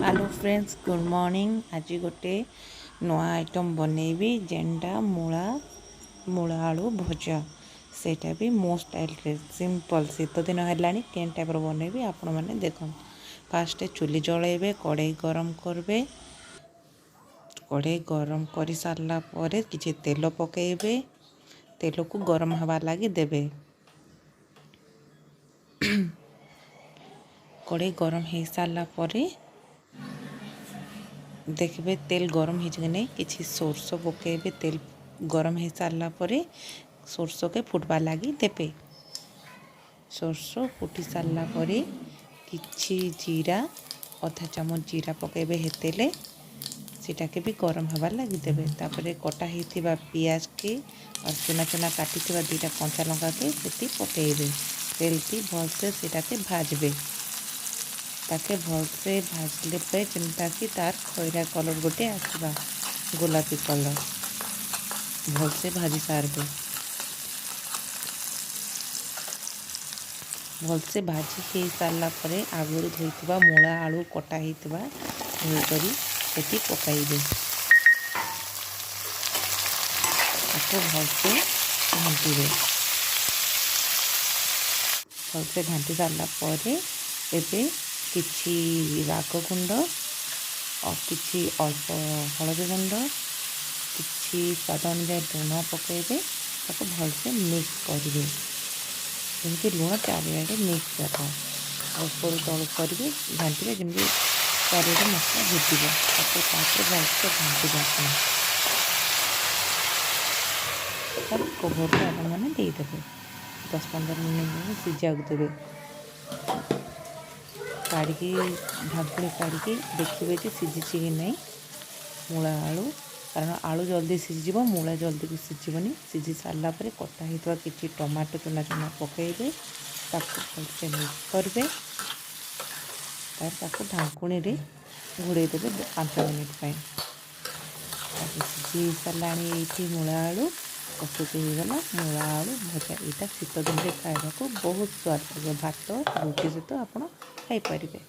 Hello friends, good morning. ଆଜି ଗୋଟେ ନୂଆ ଆଇଟମ୍ ବନେଇବି, ଯେନ୍ଟା ମୂଳା ଆଳୁ ଭଜା। ସେଇଟା ବି ମୋ ଷ୍ଟାଇଲ୍ରେ ସିମ୍ପଲ୍। ଶୀତ ଦିନ ହେଲାଣି, କେନ୍ ଟାଇପ୍ର ବନେଇବି ଆପଣମାନେ ଦେଖନ୍ତୁ। ଫାଷ୍ଟ ଚୁଲି ଜଳାଇବେ, କଡ଼େଇ ଗରମ କରିବେ। କଡ଼େଇ ଗରମ କରିସାରିଲା ପରେ କିଛି ତେଲ ପକାଇବେ। ତେଲକୁ ଗରମ ହେବା ଲାଗି ଦେବେ। କଡ଼େଇ ଗରମ ହେଇସାରିଲା ପରେ ଦେଖିବେ ତେଲ ଗରମ ହେଇଛି କି ନାହିଁ। କିଛି ସୋରିଷ ପକାଇବେ। ତେଲ ଗରମ ହେଇସାରିଲା ପରେ ସୋରିଷକେ ଫୁଟବା ଲାଗି ଦେବେ। ସୋରିଷ ଫୁଟି ସାରିଲା ପରେ କିଛି ଜିରା, ଅଧା ଚାମଚ ଜିରା ପକାଇବେ ହେତେଲେ। ସେଟାକେ ବି ଗରମ ହେବାର୍ ଲାଗି ଦେବେ। ତାପରେ କଟା ହେଇଥିବା ପିଆଜକେ ଆଉ ଚୁନା ଚୁନା କାଟିଥିବା 2ଟା କଞ୍ଚା ଲଙ୍କାକେ ସେଠି ପକାଇବେ। ତେଲଟି ଭଲସେ ସେଟାକେ ଭାଜବେ। ତାକେ ଭଲସେ ଭାଜଲେ ପରେ ଯେନ୍ତାକି ତାର ଖଇରା କଲର୍ ଗୋଟେ ଆସିବା, ଗୋଲାପୀ କଲର୍, ଭଲସେ ଭାଜି ସାରବେ। ଭଲସେ ଭାଜି ହେଇ ସାରିଲା ପରେ ଆଗରୁ ଧୋଇଥିବା ମୂଳା ଆଳୁ କଟା ହେଇଥିବା ଧୋଇକରି ସେଠି ପକାଇବେ। ତାକୁ ଭଲସେ ଘାଣ୍ଟିବେ। ଭଲସେ ଘାଣ୍ଟି ସାରିଲା ପରେ ଏବେ କିଛି ରାଗ ଗୁଣ୍ଡ, କିଛି ଅଳ୍ପ ହଳଦୀ ଗୁଣ୍ଡ, କିଛି ସ୍ୱାଦ ଅନୁଯାୟୀ ଲୁଣ ପକାଇବେ। ତାକୁ ଭଲସେ ମିକ୍ସ କରିବେ, ଯେମିତି ଲୁଣ ଚାରିଆଡ଼େ ମିକ୍ସ ହେବ। ଉପରୁ ତଳୁ କରିବେ, ଘାଣ୍ଟିବେ, ଯେମିତି ଚାରିଆଡ଼େ ମସଲା ଭେଦିବ। ତାକୁ ତାପରେ ଭଲସେ ଘାଣ୍ଟିବେ ଆପଣ। ତାପରେ କଭରକୁ ଆପଣମାନେ ଦେଇଦେବେ। 10-15 ମିନିଟ୍ ସିଝିବାକୁ ଦେବେ। କାଢ଼ିକି, ଢାଙ୍କୁଣୀ କାଢ଼ିକି ଦେଖିବେ ଯେ ସିଝିଛି କି ନାହିଁ ମୂଳା ଆଳୁ, କାରଣ ଆଳୁ ଜଲ୍ଦି ସିଝିଯିବ, ମୂଳା ଜଲ୍ଦି ସିଝିବନି। ସିଝି ସାରିଲା ପରେ କଟା ହେଇଥିବା କିଛି ଟମାଟୋ ଚୁନା ଚୁନା ପକାଇବେ। ତାକୁ ଭଲସେ ମିକ୍ସ କରିବେ। ତାପରେ ତାକୁ ଢାଙ୍କୁଣୀରେ ଘୋଡ଼େଇ ଦେବେ 5 ମିନିଟ୍ ପାଇଁ। ତାପରେ ସିଝି ସାରିଲାଣି ଏଇଠି ମୂଳା ଆଳୁ। ପ୍ରସ୍ତୁତ ହେଇଗଲା ମୂଳା ଆଳୁ ଭଜା। ଏଇଟା ଶୀତ ଦିନରେ ଖାଇବାକୁ ବହୁତ ସ୍ୱାଦ ଲାଗେ। ଭାତ, ରୁଟି ସହିତ ଆପଣ ଖାଇପାରିବେ।